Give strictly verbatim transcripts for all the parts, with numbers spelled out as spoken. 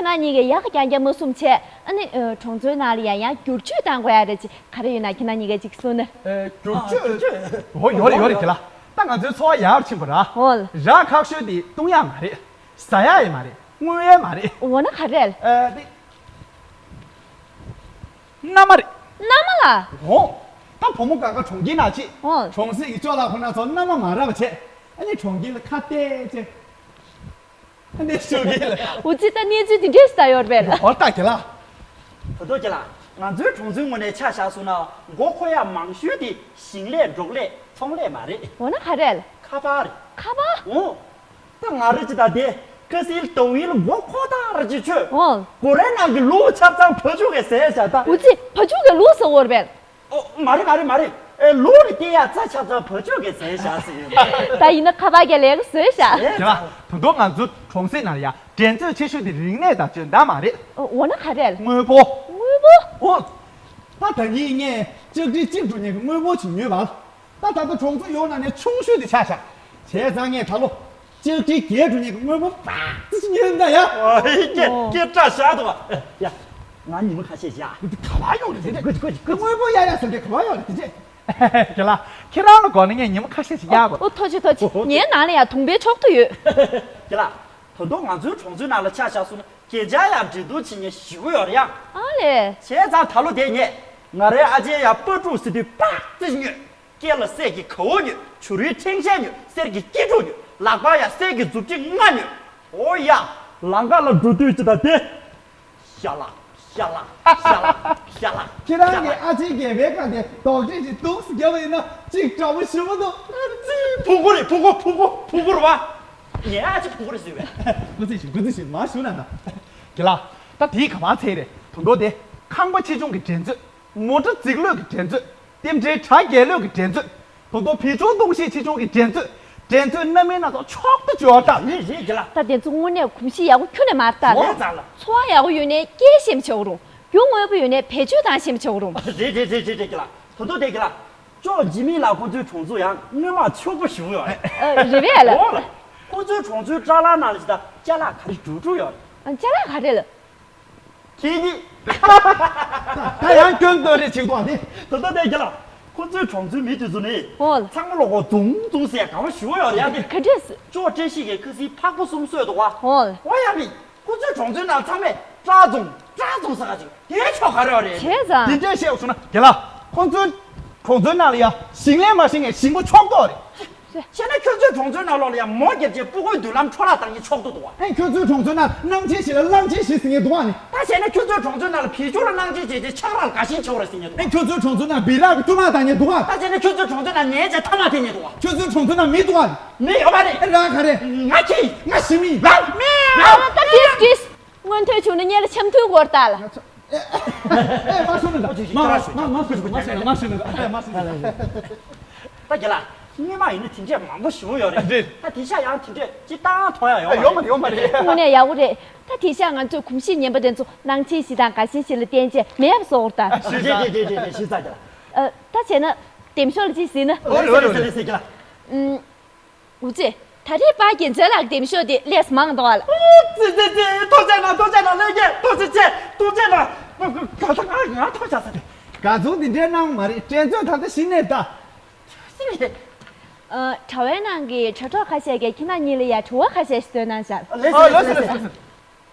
ཁྱེད་རང་གཉིས་ཀས་ཡག་ག་རྐྱང་རྐྱང་མ་གསུངས་བྱས། ཨ་ནི་ཨ་གྲོང་ཚོའི་ནང་ལ་ཡང་ཡང་བསྒྱུར་བཅོས་བཏང་དགོས་ཡ་རེད་ཅེས་ག་རེ་ཡོད་ན་ཁྱེད་རང་གཉིས་ཀས་ཅིག་གསུངས་ན། ཨེ། བསྒྱུར་བཅོས། ཨོ། ཡོད་རེད། ཡོད་རེད། རྒན་ལགས། ད་ང་ཚོའི་འཚོ་བ་ཡག་རུ་ཕྱིན་པ་ར། ཨོ། ར་ཁག་ཤོས་དེ་བཏུང་ཡག་མ་རེད། ཟ་ཡག་ཡང་མ་རེད། བརྔོ་ཡག་མ་རེད། འོ་ན་ག་རེ་རེད། ཨེ། དེ། མནའ་མ་རེད། མནའ་མ་ལ། འོ། ད་བུ་མོ་གང་ག་གྲོང་ཁྱེར་ནང་ཕྱིན། འོ། གྲོང་གསེབ་ཀྱི་ཅོ་ལགས་ཁོ་ན་ཚོ་མནའ་མ་མ་རག་པ་བྱས། ཨ་ནི་གྲོང་ཁྱེར་ལ་ཁ་གཏད་བྱས། ཨ་ནི་ཞོགས་ཀས་ལ། འོ་ཙི། ད་གནས་ཚུལ་འདི་འདྲས་སུ་ད་ཡོད་རེད་པས། འོ་ད་རྒན་ལགས། ད་དོ་རྒན་ལགས། ང་ཚོའི་གྲོང་ཚོའི་ངོས་ནས་ཆ་བཞག་སོང་ན་མགོ་འཁོར་ཡ་མང་ཤོས་དེ་ཞིང་ལས་འབྲོག་ལས་ཚོང་ལས་མ་རེད། འོ་ན་ག་རེ་རེད། ཁ་པར་རེད། ཁ་པར། འོ། ད་ང་རེ་ཅི་ད་དེ་ཁ་སིལ་དོ་ཡིལ་མགོ་ཁོ་ཐག་རེ་ཅི་ཆོད། ཨོ། གོ་རེ་ནང་གི་ལུག་ཆབ་ཚང་བ་ཕྱུགས་གི་ཟས་བཞག་ད། འུ་ཙི། བ་ཕྱུགས་གི་ལུག་ཟ་འོར་བས། ཨོ། མ་རེད་མ་རེད་མ་རེད། ཨེ། ལུག་ལ་སྟེར་ཡ་རྩྭ་ཆབ་ཚང་བ་ཕྱུགས་གི་ཟས་བཞག་ཟེར་ཡོད། ད་ཡིན་ན་ཁ་པར་གྱི་ལས་ཀ་བཟོས་བཞག། རེད། ད་དུང་ང་ཚོ་གྲོང་གསེབ་ནང་ཡ་འགྲན་རྩོད་ཆེ་ཤོས་དེ་རིག་གནས་དང་འཇོན་ཐང་མ་རེད། ཨོ། འོ་ན་ག་རེ་རེད། དངོས་པོ། དངོས་པོ། ཨོ། ད་ད་གིན་ངས་ལྕགས་ཁྲི་གཅིག་འགྲོ་མཁན་གྱི་དངོས་པོ་ཅིག་ཉོས་པ། ད་ད་ལྟ་གྲོང་ཚོ་ཡོངས་ནང་ནས་ཆུང་ཤོས་དེ་ཆགས་ཤག་བྱས་ཙང་ངས་ད་ལོ་ལྕགས་ཁྲི་བརྒྱད་འགྲོ་མཁན་གྱི་དངོས་པོ་ཕར་ཙམ་ཞིག་ཉོས་ཡིན་ད་ཡ། ཨོ། ཧེ། སྐད་སྐད་སྐྲག་བཞག་འདུག་ཨ། ཡ། ང་ཉི་མ་ཁ་ཤས་ཤིག་ཡ། དེ་ག་པར་ཡོང་རེད། དེ་གོ་གོ་གོ། དངོས་པོ་གཡར་ཡ་ཟེར་དེ་ག་པར་ཡོང་རེད་དེ་ཅེ། རྒན་ལགས། ཁྱེད་རང་ལ་དགོས་ན་ངས་ཉི་མ་ཁ་ཤས་ཤིག་གཡར་དགོས། ཨོ། ཐུགས་རྗེ་ཆེ། ཐུགས་རྗེ་ཆེ། ངའི་ནང་ལ་ཡ་དུང་པའི་མཆོག་ཐུ་ཡོད། རྒན་ལགས། ད་དུང་ང་ཚོའི་གྲོང་ཚོའི་ནང་ལ་ཆ་བཞག་སོང་ན་གན་རྒྱ་ཡང་འགྲན་བསྡུར་བྱེད་མཁན་ཞེ་པོ་ཡོད་རེད་ཡ། ཨ་ལས། བྱས་ཙང་ད་ལོ་དེ་ངས་ང་རའི་ཨ་ཅེ་ཡ་སྤ་ཕྲུག་ཟེར་དུས་ཕར་ཙམ་ཞིག་ཉོས། སྐེ་ལ་གསེར་གྱི་གའུ་ཉོས། བྱུ་རུའི་ཕྲེང་ཤད་ཉོས། གསེར་གྱི་སྐྱིལ་ཀྲུང་ཉོས། ལག་པ་ཡ་གསེར་གྱི་མཛུབ་དྲེག་ལྔ་ཉོས། ཨོ་ཡ། ལམ་ཁ་ལ་འགྲོ་དུས་ཅི་ད་དེ། ཤ་ལག་ཤ་ལག་ཤ་ལག་ཤ་ལག་ཁྱེད་རང་གི་ཨ་ཅེ་རྒན་པའི་ཁ་དེ་རྡོག་ཁྲེས་ཀྱི་དུག་སུ་བརྒྱབ་པ་ཡིན་ན་ཅིག་དྲག་པོ་ཞེ་པོ་འདུག་ཕུང་པོ་རེད། ཕུང་པོ། ཕུང་པོ། ཕུང་པོ་རེད་པ། ངའི་ཨ་ཅེ་ཕུང་པོ་རེད་ཟེར་བས། སྐུ་ཚེ་ཞིག་སྐུ་ཚེ་ཞིག་མ་ཞུ་ན་ད། རྒན་ལགས། ད་དེའི་ག་པར་ཚད་རེད། དུང་དུང་དེ་ཁང་པ་ཆེ་ཆུང་གི་འགྲན་རྩོད། མོ་ཊ་རྫིག་ལོས་ཀྱི་འགྲན་རྩོད། རྟེན་འབྲེལ་གྲ་རྒྱས་ལོས་ཀྱི་འགྲན་རྩོད། ད་དུང་བི་ཆུང་སྟོང་བཤད་ཆེ་ཆུང་གི་འགྲན་རྩོད། འགྲན་རྩོད་སྣ་མིན་སྣ་ཚོགས་ཆོག་ཏུ་འབྱོར་ད། རེད་རེད་རྒན་ལགས། ད་དེ་ཚོ་དངོས་གནས་གོམས་གཤིས་ཡག་པོ་ཁྱོན་ནས་མ་རེད་ད། འོ་ཙང་ལ། འཚོ་བ་ཡག་པོ་ཡོད་ནས་སྐད་ཤེས་མི་ཆོག་རུང་། རྒྱུ་དངོས་པོ་ཡོད་ནས་བེད་སྤྱོད་བཏང་ཤེས་མི་ཆོག་རུང་། རེད་རེད་རེད་རེད་རྒན་ལགས། ད་དུང་དེ་རྒན་ལགས། ཅོག་ཇི་མི་ལ་ཁོ་ཚོའི་གྲོང་ཚོ་ཡང་སྔོན་མ་ཕྱུག་པོ་ཞེ་པོ་ཡོད་རེད། ཨ། རེད་པས་ལགས། འོ་ལ། ཁོ་ཚོའི་གྲོང་ཚོའི་ཅ་ལག་ནང་ལ་ཅི་ད་ཅ་ལག་ག་རེ་འགྲོ་འགྲོ་ཡོད་རེད། ཨ། ཅ་ལག་ག་རེ་ལགས། ཁྱེད་ཀྱིས། ད་ཡང་སྐྱོན་འདོན་རེ་བྱེད་དགོས་ནི། ད་ལྟ་དེ་རྒྱ་ལ། ཁོ་ཚོའི་གྲོང་ཚོའི་མི་དེ་ཚོ་ནི། ཨོ་ལ། ཚང་མ་ལོ་གོ་རྫུང་རྫུང་ཟེར་ག་བ་ཞུ་བ་ཡོད་རེད་ཡ་དེ། ག་འདྲས། ཅོག་བཀྲ་ཤིས་ཀྱི་ཁ་སིའི་ཕག་པ་གསུམ་གསོས་འདུག་བ། ཨོ་ལ། ཨོ་ཡ་མི། ཁོ་ཚོའི་གྲོང་ཚོའི་ནང་ཚང་མས་བཀྲ་རྫོང་བཀྲ་རྫོང་ཟེར་ག་ཅིག་དེ་ཆོག་ག་རེ་བ་རེད། བྱས་ཙང་། དེ་འདྲས་བཤད་སོང་ན་རྒྱ་ལ། ཁོ་ཚོའི་གྲོང་ཚོའི་ནང་ལ་ཡ་ཞིང་ལས་མ་ཤེས་མཁན་ཞིང་པ་ཆོག་ཏོ་རེད། བྱས་ན་ཁྱོད་ཚོའི་གྲོང་ཚོའི་ནང་ལོགས་ལ་ཡང་མོ་རྒྱབ་བྱས་སྤུ་གུའི་མདུན་ལམ་འཕྲོ་བརླག་བཏང་མཁན་ཆོག་ཏུ་འདུག་བ། ཨེ། ཁྱོད་ཚོའི་གྲོང་ཚོའི་ནང་གླང་ཆེན་བཞི་ལ་གླང་ཆེན་བཞི་ཟེར་མཁན་འདུག་བ་ནི། ད་བྱས་ན་ཁྱོད་ཚོའི་གྲོང་ཚོའི་ནང་ལ་བེད་སྤྱོད་ལ་གླང་ཆེན་བྱས་རྗེས་ཆང་རག་ལ་དགའ་ཞེན་ཆེ་བ་རེད་ཟེར་མཁན་འདུག་བ། ཨེ། ཁྱོད་ཚོའི་གྲོང་ཚོའི་ནང་སྦི་རག་གི་ཐུར་མ་བཏང་མཁན་འདུག་བ། ད་བྱས་ན་ཁྱོད་ཚོའི་གྲོང་ཚོའི་ནང་ཉལ་བྱས་ཐ་མག་འཐེན་མཁན་འདུག་བ། ཁྱོད་ཚོའི་གྲོང་ཚོའི་ནང་མི་འདུག་བ་ནི། མི་ཡོད་མ་རེད། ཨེ། རང་ག་རེ། ང་ཁྱི། ང་ཞི་མི། ང་མི། ད་དེ་དུས། སྔོན་ཐོན་བྱུང་ན་སྔོན་ལ་འཆམ་མཐུན་དགོས་རེད་ད་ལ། ཨེ། མ་ཤོད་ན་ད། མ་མ་མ་ཤོད་ན་མ་ཤོད་ན་ད། ཨེ། མ་ཤོད་ན་ད། ད་རྒན་ལགས། སྔོན་མ་ཡིན་ན་དེ་འདྲས་མང་པོ་ཞེ་པོ་ཡོད་རེད། རེད། ད་དེང་སང་ཡང་དེ་འདྲས་ཅི་ལྟར་མཐོང་ཡ་ཡོད་མ་ཡོད་མ་རེད། ཡོད་མ་རེད། དངོས་གནས་ཡག་པོ་རེད། ད་དེང་སང་ང་ཚོས་གོམས་གཤིས་ངན་པ་དེ་ཚོ་གླང་ཆེན་བཞི་དང་དགའ་ཞེན་བཞི་ལ་བརྟེན་བྱས་མེད་པ་བཟོ་དགོས་རེད་ད། རེད་རེད་རེད་རེད། ཞེ་དྲག་རྒན་ལགས། ཨ། ད་བྱས་ན་འདེམས་ཤོག་ལ་ཅིག་གཟིགས་ན། ཨོ་རེད་རེད་རེད་རེད། རྒན་ལགས། ཨུམ། འུ་ཙི། ད་རེས་པ་རྒྱལ་མཚན་ལགས་འདེམས་ཤོག་དེ་ལས་མང་འདུག་ཨ་ལ། ཨོ་ཙི་ཙི་ཙི། ཐུགས་རྗེ་གནང་། ཐུགས་རྗེ་གནང་། ལྷན་རྒྱས་ཐུགས་རྗེ་ཆེ། ཐུགས་རྗེ་གནང་། ང་ང་ང་ཐུགས་རྗེ་ཆེ། ག་ཚོད་འདི་འདྲའི་གནང་མ་རེད། འགྲན་རྩོད་ད་ལྟ་གཞི་ནས་ད། ཨ། དྲ་བའི་ནང་གི་དྲ་གྲོགས་ཁ་ཤས་ཀྱིས་ཁྱེད་རྣམ་གཉིས་ལ་ཡ་དྲི་བ་ཁ་ཤས་ཤིག་བཏོན་གནང་ཤག་ལགས་སོ་ལགས་སོ་ལགས་སོ།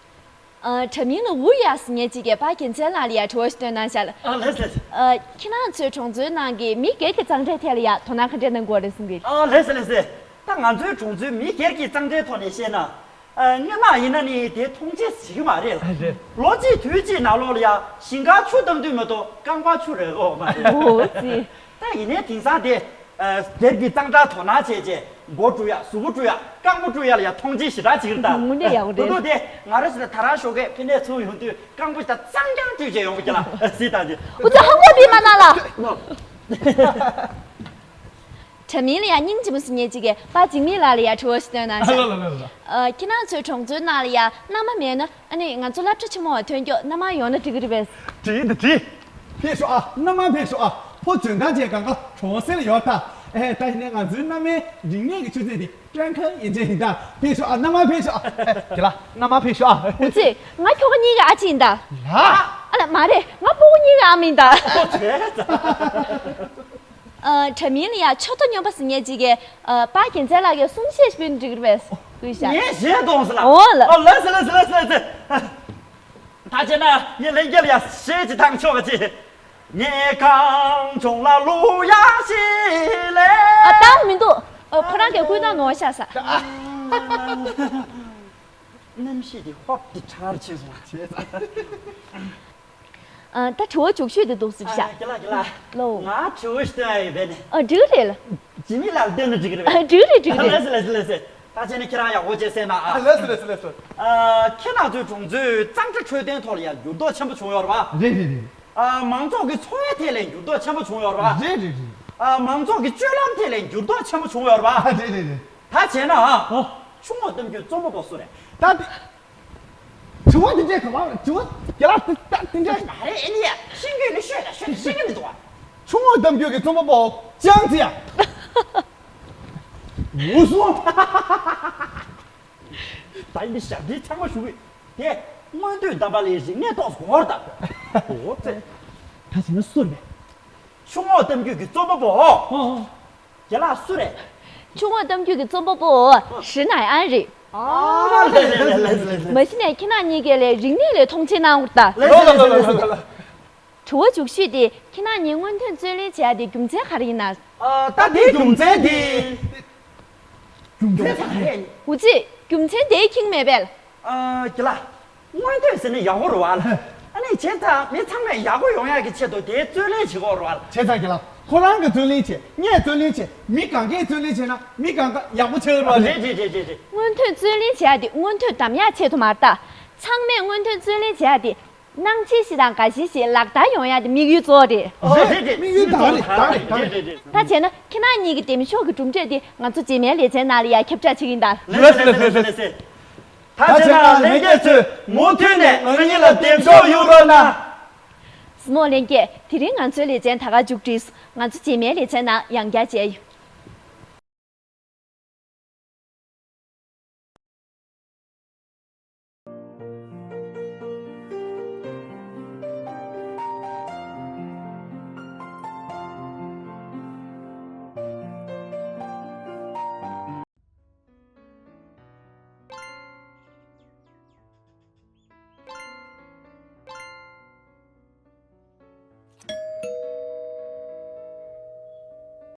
ཨ། དྲ་མིང་ལ་འུ་ཡ་ཟེར་མཁན་ཅིག་གིས་པ་རྒྱལ་མཚན་ལགས་ལ་ཡ་དྲི་བ་ཞིག་བཏོན་གནང་ཤག་ཨ། ལགས་སོ་ལགས་སོ། ཨ། ཁྱེད་རང་ཚོའི་གྲོང་ཚོའི་ནང་གི་མི་སྒེར་གྱི་གཙང་སྦྲའི་ཐད་ལ་ཡ་དོ་སྣང་ག་འདྲས་གནང་དགོས་རེད་གསུང་གི། ཨ། ལགས་སོ་ལགས་སོ། ད་ང་ཚོའི་གྲོང་ཚོའི་མི་སྒེར་གྱི་གཙང་སྦྲའི་ཐོག་ནས་བཤད་ན། ཨ། སྔོན་མ་ཡིན་ན་ནི་དེ་མཐོང་ཆེན་བྱེད་ཀྱི་མ་རེད་ལ། རེད། ལོ་གཅིག་དུས་གཅིག་ནང་ལོགས་ལ་ཡ་ཞིང་ཁར་ཆུ་བཏང་དུས་མ་གཏོགས་རྐང་པར་ཆུ་རེག་གི་ཡོད་མ་རེད། འོ་ཙི། ད་ཡིན་ནའི་དེང་སང་དེ། ཨ། སྒེར་གྱི་གཙང་སྦྲ་དོ་སྣང་བྱས་རྗེས་མགོ་བཀྲུ་ཡ། གཟུགས་པོ་བཀྲུ་ཡ། རྐང་པ་བཀྲུ་ཡ་ལ་ཡ་མཐོང་ཆེན་ཞེ་དྲག་བྱེད་ཀྱི་རེད་ད། དངོས་གནས་ཡག་པོ་རེད། ད་དུང་དེ་ང་རང་ཚོ་ད་རང་ཞོགས་ཀས་ཕ་ནས་ཚུར་ཡོང་དུས་རྐང་པ་ཞིག་ད་གཙང་རྐྱང་བཀྲུས་བྱས་ཡོང་གི་ལ། སྲིད་ད་དེ། འུ་ཚོ་ཧང་གོ་པི་མ་ན་ལ། དྲ་མིང་ལ་ཡ་སྙིང་རྗེ་མོ་ཟེར་མཁན་ཅིག་གིས་པ་འཇིགས་མེད་ལགས་ལ་ཡ་དྲི་བ་ཞིག་བཏོན་གནང་ཤག་ཨ་ལ་ལ་ལ་ལ། ཨ། ཁྱེད་རང་ཚོའི་གྲོང་ཚོའི་ནང་ལ་ཡ་མནའ་མ་མེད་ན། ཨ་ནི་ང་ཚོ་སློབ་གྲྭ་ཆེན་མོ་བ་ཐོན་སྐྱོད་མནའ་མ་ཡོང་ན་འགྲིག་གི་རེད་པས། འགྲིག་འདི་འགྲིག་ཕེབས་ཤོག་ཨ། མནའ་མ་ཕེབས་ཤོག་ཨ། ཕོ་འཇོན་ཐང་ཅན་གང་ག་གྲོང་གསེབ་ལ་ཡོད་ད། ཨེ། ད་ཡིན་ནའི་ང་ཚོའི་མནའ་མའི་རིག་གནས་ཀྱི་ཆུ་ཚད་དེ་ཀྲན་ཁན་ཡན་ཅན་ཡིན་ད། ཕེབས་ཤོག་ཨ། མནའ་མ་ཕེབས་ཤོག་ཨ། རྒན་ལགས། མནའ་མ་ཕེབས་ཤོག་ཨ། འུ་ཙི། ང་ཁྱོ་ག་གཉིས་ཀྱི་ཨ་ཅེ་ཡིན་ད། ལགས། ཨ་ལ། མ་རེད། ང་སྤུ་གུ་གཉིས་ཀྱི་ཨ་མ་ཡིན་ད། ཨོ། བྱས་ཙང་། ཨ། དྲ་མིན་ལ་ཡ་ཆོ་ཐོ་སྨྱོན་པ་ཟེར་མཁན་ཅིག་གིས། ཨ། པཱ་རྒྱལ་མཚན་ལགས་ཀྱི་གསུང་བཤད་ཞིག་ཕུལ་ན་འགྲིག་གི་རེད་པས། ལགས་སོ། ངས་གཞས་གཏོང་ས་ལ། འོ་ལགས། ཨོ། ལགས་སོ། ལགས་སོ། ལགས་སོ། ལགས་སོ། ད་བྱས་ན་ངས་ལྷན་རྒྱས་ལ་ཡ་གཞས་ཅིག་བཏང་ཆོག་ག་ཅིག་ངས་གངས་ལྗོངས་ལ་གླུ་དབྱངས་ཤིག་ལེན། ཨ། བཏང་མི་འདུག་ཨ། ཁོ་རང་གིས་བསྐུལ་བཏང་ནོར་བ་ཤག་ཟེར། གནམ་གཤིས་དེ་ཧོབ་ཏེ་ཁྲ་ཆེ་སོང་བྱས་ཙང་། ཨ། ད་དྲི་བ་མཇུག་ཤོས་དེ་འདུག་ཟེར་བྱ། ཨ། རྒན་ལགས། རྒན་ལགས། ལོ། ང་དྲི་བ་ཞིག་བཏོན་ཡ་ཡོད་པས་ནི། ཨ། འགྲིག་རེད་ལགས། ཇི་མི་ལགས་བཏོན་ན་འགྲིག་གི་རེད་པས། ཨ། འགྲིག་རེད། འགྲིག་རེད། ལགས་སོ། ལགས་སོ། ལགས་སོ། ད་བྱས་ན་ཁྱེད་རང་ཡག་པོ་བྱས་གསན་གནང་ཨ། ཨ། ལགས་སོ། ལགས་སོ། ལགས་སོ། ཨ། ཁྱེད་རང་ཚོའི་གྲོང་ཚོའི་གཙང་སྦྲ་འཕྲོད་བསྟེན་ཐོག་ལ་ཡང་འགྱུར་ལྡོག་ཆེན་པོ་བྱུང་ཡོད་རེད་པ། རེད་རེད་རེད། ཨ། མང་ཚོགས་ཀྱི་འཚོ་བའི་ཐད་ལ་འགྱུར་ལྡོག་ཆེན་པོ་བྱུང་ཡོད་རེད་པ། རེད་རེད་རེད། ཨ། མང་ཚོགས་ཀྱི་སྤྱོད་ལམ་ཐད་ལ་འགྱུར་ལྡོག་ཆེན་པོ་བྱུང་ཡོད་རེད་པ། རེད་རེད་རེད། ད་བྱས་ན་ཨ། ཨོ། ཆུ་ངོགས་གཏམ་རྒྱུད་རྩོམ་པ་པོ་སུ་རེད། ད་དེ། དྲི་བ་དེ་འདྲས་ག་པར། དྲི་བ་རྒན་ལགས་དེ་ད་དེ་འདྲས། མ་རེད། ཨེ་ནི་ཡ་ཤེས་རྒྱུ་ནི་ཤོད་ད། ཤོད་ད། ཤེས་ཀྱི་མི་འདུག་བ། ཆུ་ངོགས་གཏམ་རྒྱུད་ཀྱི་རྩོམ་པ་པོ་ཅང་ཙེ་ཡ། འུ་སུ། ད་ཡིན་ཞབས་འདྲེན་ཚང་མ་ཞུ་གི། དེ་སྔོན་ཐོན་གཏམ་པ་ལའི་རིག་གནས་ཏོག་ཙམ་གོ་བར་གདའ། འོ་ཙེ། ད་བྱས་ན་སུ་རེད། ཆུ་ངོགས་གཏམ་རྒྱུད་ཀྱི་རྩོམ་པ་པོ། ཨོ་ཨོ། རྒན་ལགས་སུ་རེད། ཆུ་ངོགས་གཏམ་རྒྱུད་ཀྱི་རྩོམ་པ་པོ་ཧྲི་ནའི་ཨན་རེད། ཨ། ལགས་ལགས་ལགས་ལགས། མ་གཞི་ནས་ཁྱེད་རང་གཉིས་ཀས་ལའི་རིག་གནས་ལའི་མཐོང་ཆེན་གནང་དགོས་ད། ལགས་ལགས་ལགས། དྲི་བ་མཇུག་ཤོས་དེ། ཁྱེད་རང་གཉིས་སྔོན་ཐོན་རྩོད་གླེང་བྱེད་ཡ་དེ་རྒྱུ་མཚན་ག་རེ་ཡིན་ན། ཨ། ད་དེའི་རྒྱུ་མཚན་དེ། རྒྱུ་མཚན་ག་རེ། འུ་ཙི། རྒྱུ་མཚན་དེ་ཁྱིང་མེད་པས། ཨ། རྒན་ལགས། སྔོན་ཐོན་ཟེར་ན་ཡག་པོ་རེད་པ་ལགས། ཨ་ནི་བྱས་ཙང་མི་ཚང་མས་ཡག་པོ་ཡོང་ཡག་གི་ཆེད་དུ་དེའི་རྩོད་གླེང་བྱེད་དགོས་རེད་པ་ལགས། བྱས་ཙང་རྒན་ལགས། ཁོ་རང་གིས་རྩོད་གླེང་བྱས། ངས་རྩོད་གླེང་བྱས། མི་གང་གས་རྩོད་གླེང་བྱས་ན་མི་གང་ག་ཡག་པོ་ཆགས་ཀྱི་རེད་པ་ལགས། རེད་རེད་རེད་རེད་རེད། སྔོན་ཐོན་རྩོད་གླེང་བྱེད་ཡ་དེ་སྔོན་ཐོན་གདམ་ཡག་ཆེད་དུ་མ་རེད་ད། ཚང་མས་སྔོན་ཐོན་རྩོད་གླེང་བྱེད་ཡ་དེ། སྣང་ཆེན་ཞིག་དང་དགའ་ཞེན་ཞིག་ལག་བསྟར་ཡོང་ཡ་དེ་དམིགས་ཡུལ་གཙོ་བོ་རེད། ཨོ། རེད་རེད། དམིགས་ཡུལ་དང་རེད། དང་རེད། དང་རེད། རེད་རེད། ད་བྱས་ན་ཁྱེད་རང་གཉིས་ཀྱི་འདེམས་ཤོག་གི་གྲུབ་འབྲས་དེ་ང་ཚོ་རྗེས་མའི་ལེ་ཚན་ནང་ལ་ཡ་ཁྱབ་བསྒྲགས་བྱེད་ཀྱི་ཡིན་ད། ལགས་སོ་ལགས་སོ་ལགས་སོ་ལགས་སོ། ད་བྱས་ན་ལྷན་རྒྱས་ཚོས་མུ་མཐུད་ནས་ང་གཉིས་ལ་འདེམས་ཤོག་གཡུག་རོགས་གནང་། གཟིགས་མོ་ལྷན་རྒྱས། དེ་རིང་ང་ཚོའི་ལེ་ཚན་ད་ག་མཇུག་བསྒྲིལ་སོང་། ང་ཚོ་རྗེས་མའི་ལེ་ཚན་ནང་ཡང་བསྐྱར་མཇལ་ཡོང་།